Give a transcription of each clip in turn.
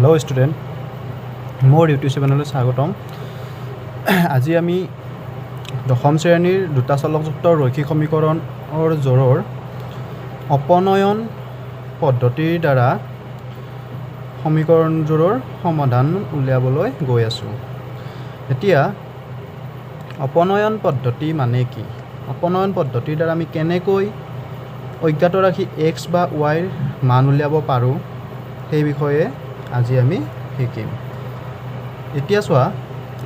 Hello' student, মোৰ YouTube চেনেললৈ স্বাগতম। আজি আমি দশম শ্ৰেণীৰ দুটা চলকযুক্ত ৰৈখিক সমীকৰণৰ জোৰৰ অপনয়ন পদ্ধতিৰ দ্বাৰা সমীকৰণযোৰৰ সমাধান উলিয়াবলৈ গৈ আছোঁ। এতিয়া অপনয়ন পদ্ধতি মানে কি, অপনয়ন পদ্ধতিৰ দ্বাৰা আমি কেনেকৈ অজ্ঞাত ৰাশি এক্স বা ৱাইৰ মান উলিয়াব পাৰোঁ, সেই বিষয়ে আজি আমি শিকিম। এতিয়া চোৱা,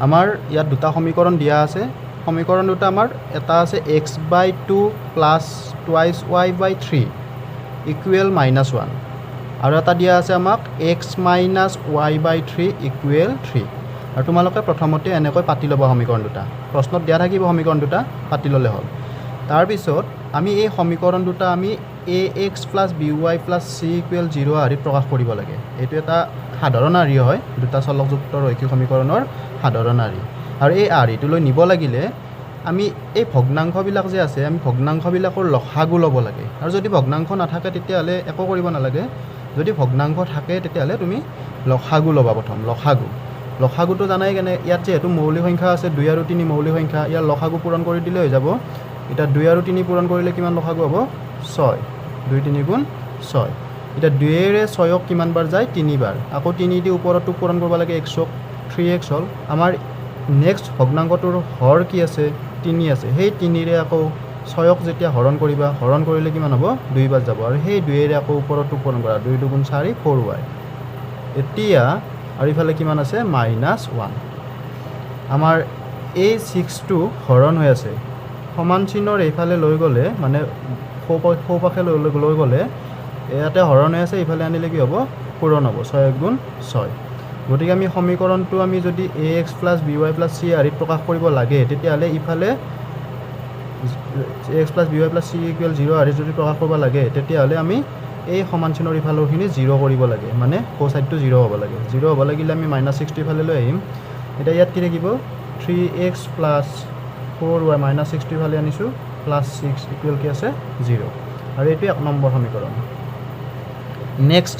আমাৰ ইয়াত দুটা সমীকৰণ দিয়া আছে। সমীকৰণ দুটা আমাৰ এটা আছে x by two plus twice y by three equal minus one আৰু এটা দিয়া আছে আমাক x minus y by three equal three। আৰু তোমালোকে প্ৰথমতে এনেকৈ পাতি ল'বা সমীকৰণ দুটা। প্ৰশ্নত দিয়া থাকিব, সমীকৰণ দুটা পাতি ল'লে হ'ল। তাৰপিছত আমি এই সমীকৰণ দুটা আমি a x plus b y plus c equal zero আৰ্হিত প্ৰকাশ কৰিব লাগে। এইটো এটা সাধাৰণ আৰ্হি হয়, দুটা চলকযুক্ত ৰৈখিক সমীকৰণৰ সাধাৰণ আৰ্হি। আৰু এই আৰ্হিটোলৈ নিব লাগিলে আমি এই ভগ্নাংশবিলাক যে আছে, আমি ভগ্নাংশবিলাকৰ লসাগু ল'ব লাগে। আৰু যদি ভগ্নাংশ নাথাকে, তেতিয়াহ'লে একো কৰিব নালাগে। যদি ভগ্নাংশ থাকে, তেতিয়াহ'লে তুমি লসাগু ল'বা প্ৰথম। লসাগুটো জানাই কেনে। ইয়াত যিহেতু মৌলিক সংখ্যা আছে, দুই আৰু তিনি মৌলিক সংখ্যা, ইয়াৰ লসাগু পূৰণ কৰি দিলে হৈ যাব। এতিয়া দুই আৰু তিনি পূৰণ কৰিলে কিমান লসাগু হ'ব? ছয়। দুই তিনি গুণ ছয়। এতিয়া দুয়েৰে ছয়ক কিমান বাৰ যায়? তিনিবাৰ। আকৌ তিনি দি ওপৰতো পূৰণ কৰিব লাগে এক্সক, থ্ৰী এক্স হ'ল। আমাৰ নেক্সট ভগ্নাংশটোৰ হৰ কি আছে? তিনি আছে। সেই তিনিৰে আকৌ ছয়ক যেতিয়া হৰণ কৰিবা, হৰণ কৰিলে কিমান হ'ব? দুইবাৰ যাব। আৰু সেই দুয়েৰে আকৌ ওপৰতো পূৰণ কৰা, দুই দুগুণ চাৰি, ফ'ৰ ৱাই। এতিয়া আৰু ইফালে কিমান আছে? Minus one. আমাৰ এই ছিক্সটো হৰণ হৈ আছে। সমান চিহ্নৰ এইফালে লৈ গ'লে, মানে সোঁপাশে লৈ লৈ গ'লে, ইয়াতে হৰণ হৈ আছে, ইফালে আনিলে কি হ'ব? পূৰণ হ'ব। ছয় এক গুণ ছয়। গতিকে আমি সমীকৰণটো আমি যদি a x plus b y plus c আৰ্হিত প্ৰকাশ কৰিব লাগে, তেতিয়াহ'লে ইফালে a x plus b y plus c equal zero আৰ্হিত যদি প্ৰকাশ কৰিব লাগে, তেতিয়াহ'লে আমি এই সমান চিহ্নৰ ইফালৰখিনি জিৰ' কৰিব লাগে, মানে সোঁ ছাইডটো জিৰ' হ'ব লাগে। জিৰ' হ'ব লাগিলে আমি মাইনাছ ছিক্সটো ইফালে লৈ আহিম। এতিয়া ইয়াত কি থাকিব? Three x plus four y, minus ছিক্সটো ইফালে আনিছোঁ, প্লাছ ছিক্স ইকুৱেল কি আছে? জিৰ'। আৰু এইটো এক নম্বৰ সমীকৰণ। নেক্সট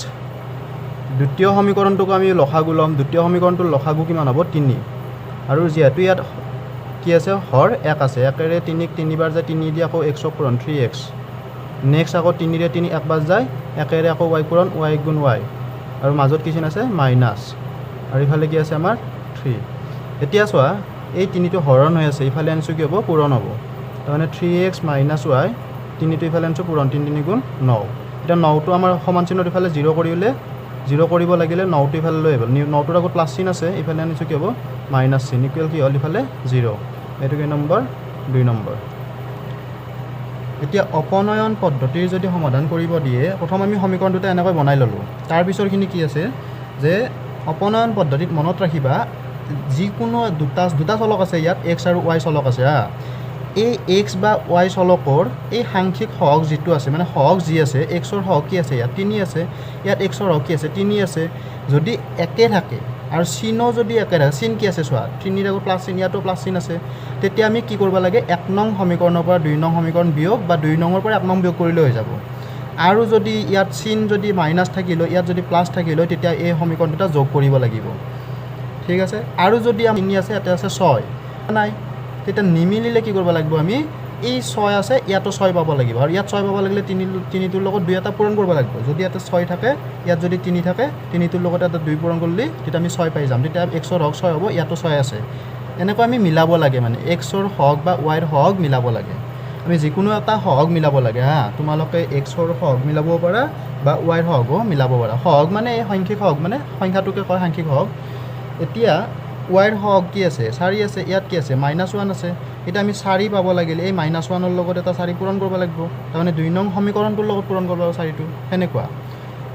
দ্বিতীয় সমীকৰণটোক আমি লসাগু ল'ম। দ্বিতীয় সমীকৰণটোৰ লসাগু কিমান হ'ব? তিনি। আৰু যিহেতু ইয়াত কি আছে? হৰ এক আছে। একেৰে তিনিক তিনিবাৰ যায়। তিনি দি আকৌ এক্সক পূৰণ, থ্ৰী এক্স। নেক্সট আকৌ তিনিৰে তিনি একবাৰ যায়। একেৰে আকৌ ৱাই পূৰণ, ৱাই গুণ ৱাই। আৰু মাজত কি চিন আছে? মাইনাছ। আৰু ইফালে কি আছে আমাৰ? থ্ৰী। এতিয়া চোৱা, এই তিনিটো হৰণ হৈ আছে, ইফালে আনিছোঁ, কি হ'ব? পূৰণ হ'ব। তাৰমানে থ্ৰী এক্স মাইনাছ ৱাই, তিনিটো ইফালে আনিছোঁ, পূৰণ, তিনি তিনি গুণ ন। এতিয়া নটো আমাৰ সমান চিহ্নত ইফালে জিৰ' কৰিব লাগিলে নটো ইফালে লৈ আহিব। নটোৰ আগত প্লাছ চিন আছে, ইফালে আনিছোঁ, কি হ'ব? মাইনাছ চিন। ইকুৱেল কি হ'ল ইফালে? জিৰ'। এইটো কেই নম্বৰ? দুই নম্বৰ। এতিয়া অপনয়ন পদ্ধতিৰ যদি সমাধান কৰিব দিয়ে, প্ৰথম আমি সমীকৰণ দুটা এনেকৈ বনাই ল'লোঁ। তাৰপিছৰখিনি কি আছে যে অপনয়ন পদ্ধতিত মনত ৰাখিবা, যিকোনো দুটা চলক আছে ইয়াত, এক্স আৰু ৱাই চলক আছে। হা, এই এক্স বা ৱাই চলকৰ এই সাংখ্যিক সহগ যিটো আছে, মানে সহগ যি আছে, এক্সৰ সহগ কি আছে ইয়াত? তিনি আছে। ইয়াত এক্সৰ সহগ কি আছে? তিনি আছে। যদি একে থাকে আৰু চিনো যদি একে থাকে, চিন কি আছে চোৱা, তিনিৰ আগত প্লাছ চিন, ইয়াতো প্লাছ চিন আছে, তেতিয়া আমি কি কৰিব লাগে? এক নং সমীকৰণৰ পৰা দুই নং সমীকৰণ বিয়োগ বা দুই নঙৰ পৰা এক নং বিয়োগ কৰিলে হৈ যাব। আৰু যদি ইয়াত চিন যদি মাইনাছ থাকিল হয়, ইয়াত যদি প্লাছ থাকিল হয়, তেতিয়া এই সমীকৰণ দুটা যোগ কৰিব লাগিব। ঠিক আছে। আৰু যদি আমি তিনি আছে, ইয়াতে আছে ছয় নাই, তেতিয়া নিমিলিলে কি কৰিব লাগিব আমি? এই ছয় আছে, ইয়াতো ছয় পাব লাগিব। আৰু ইয়াত ছয় পাব লাগিলে তিনিটোৰ লগত দুই এটা পূৰণ কৰিব লাগিব। যদি ইয়াতে ছয় থাকে, ইয়াত যদি তিনি থাকে, তিনিটোৰ লগত এটা দুই পূৰণ কৰিলে তেতিয়া আমি ছয় পাই যাম। তেতিয়া এক্সৰ সহগ ছয় হ'ব, ইয়াতো ছয় আছে। এনেকৈ আমি মিলাব লাগে, মানে এক্সৰ সহগ বা ৱাইৰ সহগ মিলাব লাগে। আমি যিকোনো এটা সহগ মিলাব লাগে। হা, তোমালোকে এক্সৰ সহগ মিলাব পাৰা বা ৱাইৰ সহগো মিলাব পাৰা। সহগ মানে এই সাংখ্যিক সহগ, মানে সংখ্যাটোকে কয় সাংখ্যিক সহগ। এতিয়া ৱাইৰ সহগ কি আছে? চাৰি আছে। ইয়াত কি আছে? মাইনাছ ওৱান আছে। এতিয়া আমি চাৰি পাব লাগিলে এই মাইনাছ ওৱানৰ লগত এটা চাৰি পূৰণ কৰিব লাগিব। তাৰমানে দুই নং সমীকৰণটোৰ লগত পূৰণ কৰিব লাগিব চাৰিটো, সেনেকুৱা।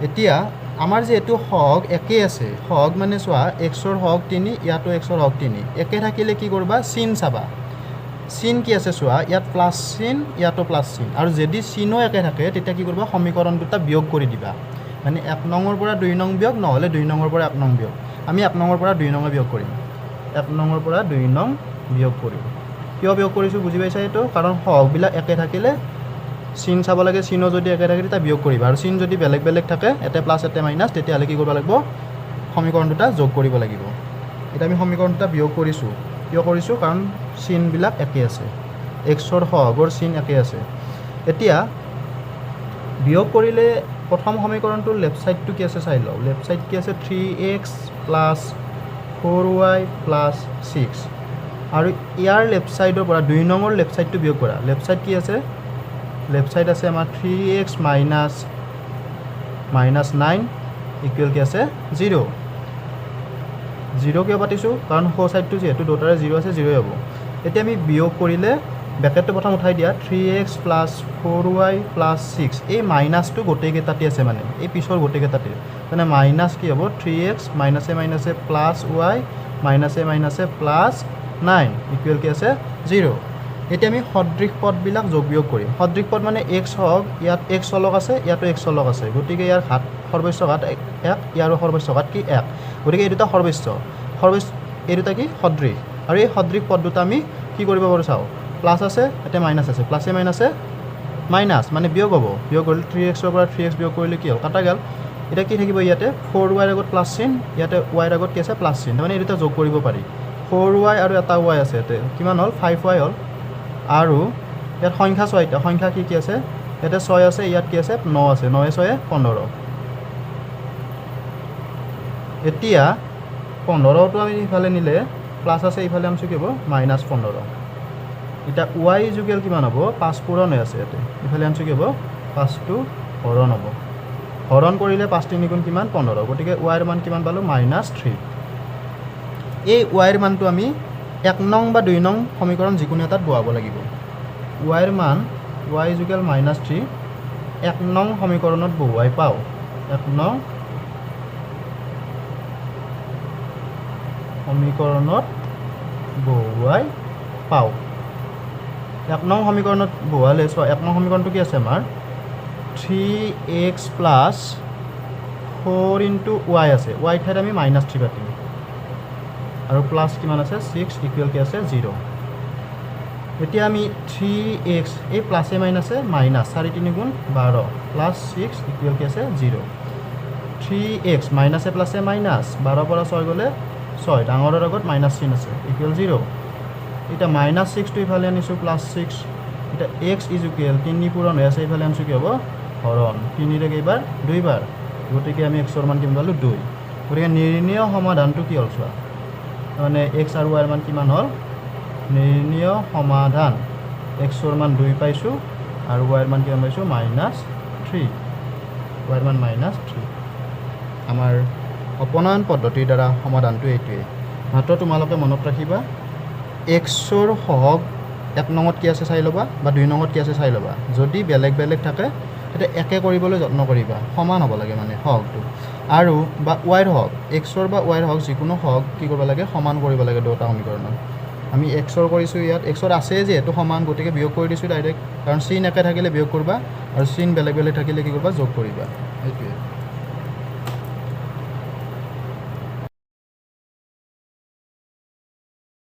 এতিয়া আমাৰ যিহেতু সহগ একেই আছে, সহগ মানে চোৱা, এক্সৰ সহগ তিনি, ইয়াতো এক্সৰ সহগ তিনি। একে থাকিলে কি কৰিবা? চিন চাবা। চিন কি আছে চোৱা, ইয়াত প্লাছ চিন, ইয়াতো প্লাছ চিন। আৰু যদি চিনো একে থাকে, তেতিয়া কি কৰিবা? সমীকৰণ দুটা বিয়োগ কৰি দিবা। মানে এক নঙৰ পৰা দুই নং বিয়োগ, নহ'লে দুই নঙৰ পৰা এক নং বিয়োগ। আমি এক নঙৰ পৰা দুই নঙে বিয়োগ কৰিম। এক নঙৰ পৰা দুই নং বিয়োগ কৰিম। কিয় বিয়োগ কৰিছোঁ বুজি পাইছা এইটো? কাৰণ সহগবিলাক একে থাকিলে চিন চাব লাগে। চিনো যদি একে থাকে, তেতিয়া বিয়োগ কৰিবা। আৰু চিন যদি বেলেগ বেলেগ থাকে, এতে প্লাছ এতে মাইনাছ, তেতিয়াহ'লে কি কৰিব লাগিব? সমীকৰণ দুটা যোগ কৰিব লাগিব। এতিয়া আমি সমীকৰণ দুটা বিয়োগ কৰিছোঁ। কিয় কৰিছোঁ? কাৰণ চিনবিলাক একে আছে, এক্সৰ সহগৰ চিন একে আছে। এতিয়া বিয়োগ কৰিলে প্ৰথম সমীকৰণটোৰ লেফ্ট ছাইডটো কি আছে চাই লওঁ। লেফ্ট ছাইড কি আছে? Three x plus four y plus six। আৰু ইয়াৰ লেফ্ট ছাইডৰ পৰা দুই নঙৰ লেফ্ট ছাইডটো বিয়োগ কৰা। লেফ্ট ছাইড কি আছে? লেফ্ট ছাইড আছে আমাৰ three x minus nine equal কি আছে? জিৰ'। জিৰ' কিয় পাতিছোঁ? কাৰণ সোঁ ছাইডটো যিহেতু দুটাৰে জিৰ' আছে, জিৰ'ই হ'ব। এতিয়া আমি বিয়োগ কৰিলে ব্ৰেকেটটো প্ৰথম উঠাই দিয়া, three x plus four y plus six। এই মাইনাছটো গোটেইকেইটাতে আছে, মানে এই পিছৰ গোটেইকেইটাতে। মানে মাইনাছ কি হ'ব? থ্ৰী এক্স, মাইনাছে মাইনাছে প্লাছ ৱাই, মাইনাছে মাইনাছে প্লাছ নাইন ইকুৱেল কি আছে? জিৰ'। এতিয়া আমি সদৃশ পদবিলাক যোগ বিয়োগ কৰিম। সদৃশ পদ মানে এক্স হওক, ইয়াত এক্স চলক আছে, ইয়াতো এক্স চলক আছে। গতিকে ইয়াৰ ঘাত, সৰ্বোচ্চ ঘাত এক, এক, ইয়াৰো সৰ্বোচ্চ ঘাত কি? এক। গতিকে এই দুটা সৰ্বোচ্চ সৰ্বোচ্চ, এই দুটা কি? সদৃশ। আৰু এই সদৃশ পদ দুটা আমি কি কৰিব পাৰোঁ চাওঁ। প্লাছ আছে, এতিয়া মাইনাছ আছে, প্লাছে মাইনাছে মাইনাছ, মানে বিয়োগ হ'ব। বিয়োগ কৰিলে থ্ৰী এক্সৰ পৰা থ্ৰী এক্স বিয়োগ কৰিলে কি হ'ল? কাটা গ'ল। এতিয়া কি থাকিব ইয়াতে? ফ'ৰ ৱাইৰ আগত প্লাছ চিন, ইয়াতে ৱাইৰ আগত কি আছে? প্লাছ চিন। তাৰমানে এই দুটা যোগ কৰিব পাৰি। ফ'ৰ ৱাই আৰু এটা ৱাই আছে ইয়াতে, কিমান হ'ল? ফাইভ ৱাই হ'ল। আৰু ইয়াত সংখ্যা চোৱা, এতিয়া সংখ্যা কি কি আছে? ইয়াতে ছয় আছে, ইয়াত কি আছে? ন আছে। নয়ে ছয়ে 15। এতিয়া 15টো আমি ইফালে নিলে প্লাছ আছে, ইফালে আনছোঁ, কি হ'ব? মাইনাছ 15। এতিয়া ৱাই ইজুকেল কিমান হ'ব? পাঁচ পূৰণ হৈ আছে ইয়াতে, ইফালে আনছোঁ, কি হ'ব? পাঁচটো হৰণ হ'ব। হৰণ কৰিলে পাঁচ তিনি গুণ কিমান? 15। গতিকে ৱাইৰ মান কিমান পালোঁ? Minus three. এই ৱাইৰ মানটো আমি এক নং বা দুই নং সমীকৰণ যিকোনো এটাত বহাব লাগিব। ৱাইৰ মান ৱাই ইজুকেল মাইনাছ থ্ৰী এক নং সমীকৰণত বহুৱাই পাওঁ। এক নং সমীকৰণত বহুৱাই পাওঁ। এক নং সমীকৰণত বহুৱালে চোৱা, এক নং সমীকৰণটো কি আছে আমাৰ? Three x plus four into y আছে, ৱাই ঠাইত আমি মাইনাছ থ্ৰী পাতিম আৰু প্লাছ কিমান আছে? ছিক্স ইকুৱেল কি আছে? জিৰ'। এতিয়া আমি থ্ৰী এক্স, এই প্লাছে মাইনাছে মাইনাছ, চাৰি তিনি গুণ 12, প্লাছ ছিক্স ইকুৱেল কি আছে? জিৰ'। থ্ৰী এক্স, মাইনাছে প্লাছে মাইনাছ, 12ৰ পৰা ছয় গ'লে ছয়, ডাঙৰৰ আগত মাইনাছ চিন আছে, ইকুৱেল জিৰ'। এতিয়া মাইনাছ ছিক্সটো ইফালে আনিছোঁ, প্লাছ ছিক্স। এতিয়া এক্স ইজুকেল তিনি পূৰণ হৈ আছে, ইফালে আনিছোঁ, কি হ'ব? হৰণ। তিনিৰে কেইবাৰ? দুইবাৰ। গতিকে আমি এক্সৰ মান কিমান পালোঁ? দুই। গতিকে নিৰ্ণীয় সমাধানটো কি হ'ল চোৱা, মানে এক্স আৰু ৱাইৰ মান কিমান হ'ল? নিৰ্ণীয় সমাধান এক্সৰ মান দুই পাইছোঁ আৰু ৱাইৰ মান কিমান পাইছোঁ? Minus three. ৱাইৰ মান মাইনাছ থ্ৰী। আমাৰ অপনয়ন পদ্ধতিৰ দ্বাৰা সমাধানটো এইটোৱেই। মাত্ৰ তোমালোকে মনত ৰাখিবা, এক্সৰ সহগ এক নঙত কি আছে চাই ল'বা বা দুই নঙত কি আছে চাই ল'বা। যদি বেলেগ বেলেগ থাকে, তেতিয়া একে কৰিবলৈ যত্ন কৰিবা। সমান হ'ব লাগে মানে সহগটো আৰু বা ৱাইৰ সহগ, এক্সৰ বা ৱাইৰ সহগ, যিকোনো সহগ কি কৰিব লাগে? সমান কৰিব লাগে দুটা সমীকৰণত। আমি এক্সৰ কৰিছোঁ, ইয়াত এক্সৰ আছে যিহেতু সমান, গতিকে বিয়োগ কৰি দিছোঁ ডাইৰেক্ট। কাৰণ চিন একে থাকিলে বিয়োগ কৰিবা আৰু চিন বেলেগ বেলেগ থাকিলে কি কৰিবা? যোগ কৰিবা। সেইটোৱে।